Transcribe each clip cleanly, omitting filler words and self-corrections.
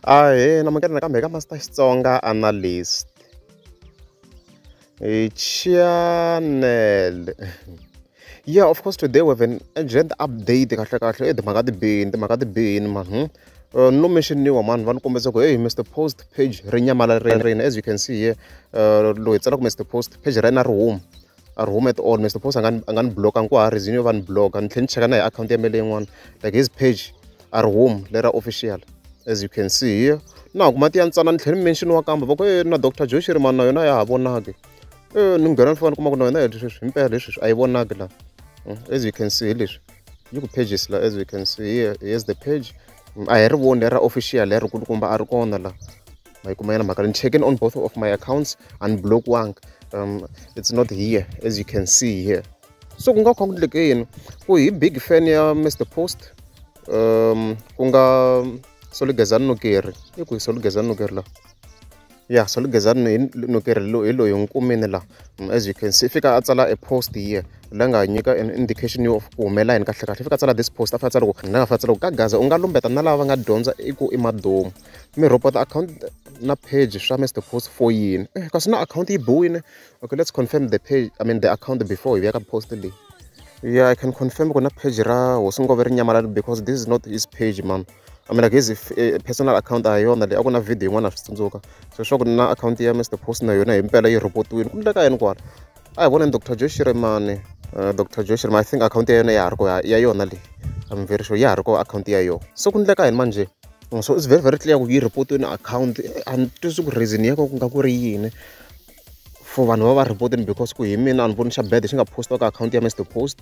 Ahee namukela nakambe eka Master Xitsonga Analyst channel. Yeah, of course today we have an urgent update kahle kahle timhaka ti bihini, timhaka ti bihini man. No mention-iwa mani va ni kombisa ku hey Mr Post page ri nyamalarile as you can see here. Loyi hi tsalaka Mr Post page ra yena ri huma a ri humi at all. Mr Post a nga ni block-angi ku hava reason yo va ni block-a. Ni tlhela ni cheka na hi akhawunti ya me leyin'wana like his page a ri humi lera official as you can see here. Na ku mati ya ntsana ni tlhela ni mention-iwa kambe va ku na Dr Joe Shirimani na yona ya ha vonaki. Ni nghena ni fika ni kuma ku na yona hi leswi himpela hi sweswi a yi vonaki la. As you can see hi leswi yi ku pages la, as you can see here, here's the page. A hi ri voni lera official leri kulukumba a ri kona la. Ma yi kuma yena mhaka ni checking on both of my accounts and block-wanga. It's not here as you can see here. So ku nga kha ku endleke yini ku hi big fan ya Mr Post ku nga Solugezani Nukeri i ku hi Solugezani Nukeri la. Yeah, Solugezani Nukeri hi loyi hi n'wi kumini la. As you can see fika a tsala a post here la nga nyika an indication yo ku humela yini kahle kahle. Fika a tsala this post a fika a tsala ku la nga fika a tsala ku ka Gaza u nga lumbeta na lava va nga dyondza i ku i madomu mi report account na page swa Mr Post for yini kasi na account yi biwile. Okay, let's confirm the page, I mean the account before hi vuya ka post leyi. Yeah, I can confirm ku na page ra Hosi Ngove ri nyamalala because this is not his page man. I mean like his personal account a hi yona leyi a ku na video yin'wana swi tsundzuka. So swa ku na account ya Mr Post na yona himpela yi report-iwile ku endleka yini kwala. A hi voneni Dr Joe Shirimani. Dr Joe Shirimani I think account ya yena ya ha ri ko ya yona leyi. I'm very sure ya ha ri ko account ya yona. So ku endleka yini manjhe? So it's very very clear ku yi report-iwile account. A ni twisisi ku reason ya ku nga ku ri yini for vanhu va report-ini because ku hi mina a ni voni xa bad xi nga post-iwa ka account ya Mr Post.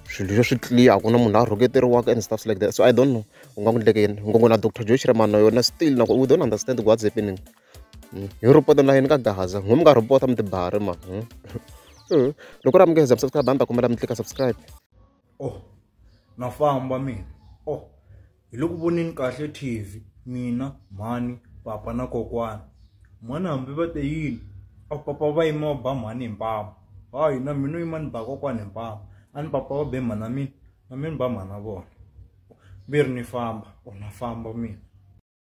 Swilo leswi swi clear a ku na munhu la rhuketeriwaka and stuff like that. So I don't know ku nga ku endleke yini. Ngopfu na Dr Joe Shirimani na yona still na ku we don't understand what's happening. Hi report na yini ka Gaza n'we mi nga report mi tibari man. Loko ri amukeza mi subscribe a ni ta kombela mi tlika subscribe. Oh na famba mina. Oh hi le ku voneni kahle TV mina mhani papa na kokwana. Mhani hambi va te yini a papa va yima va ba mhani hi mpama. Hayi na mina yima ni ba kokwana hi mpama. A ni papa va be mhana mina na mina ni ba mhana vona. Ve ri ni famba o na famba mina.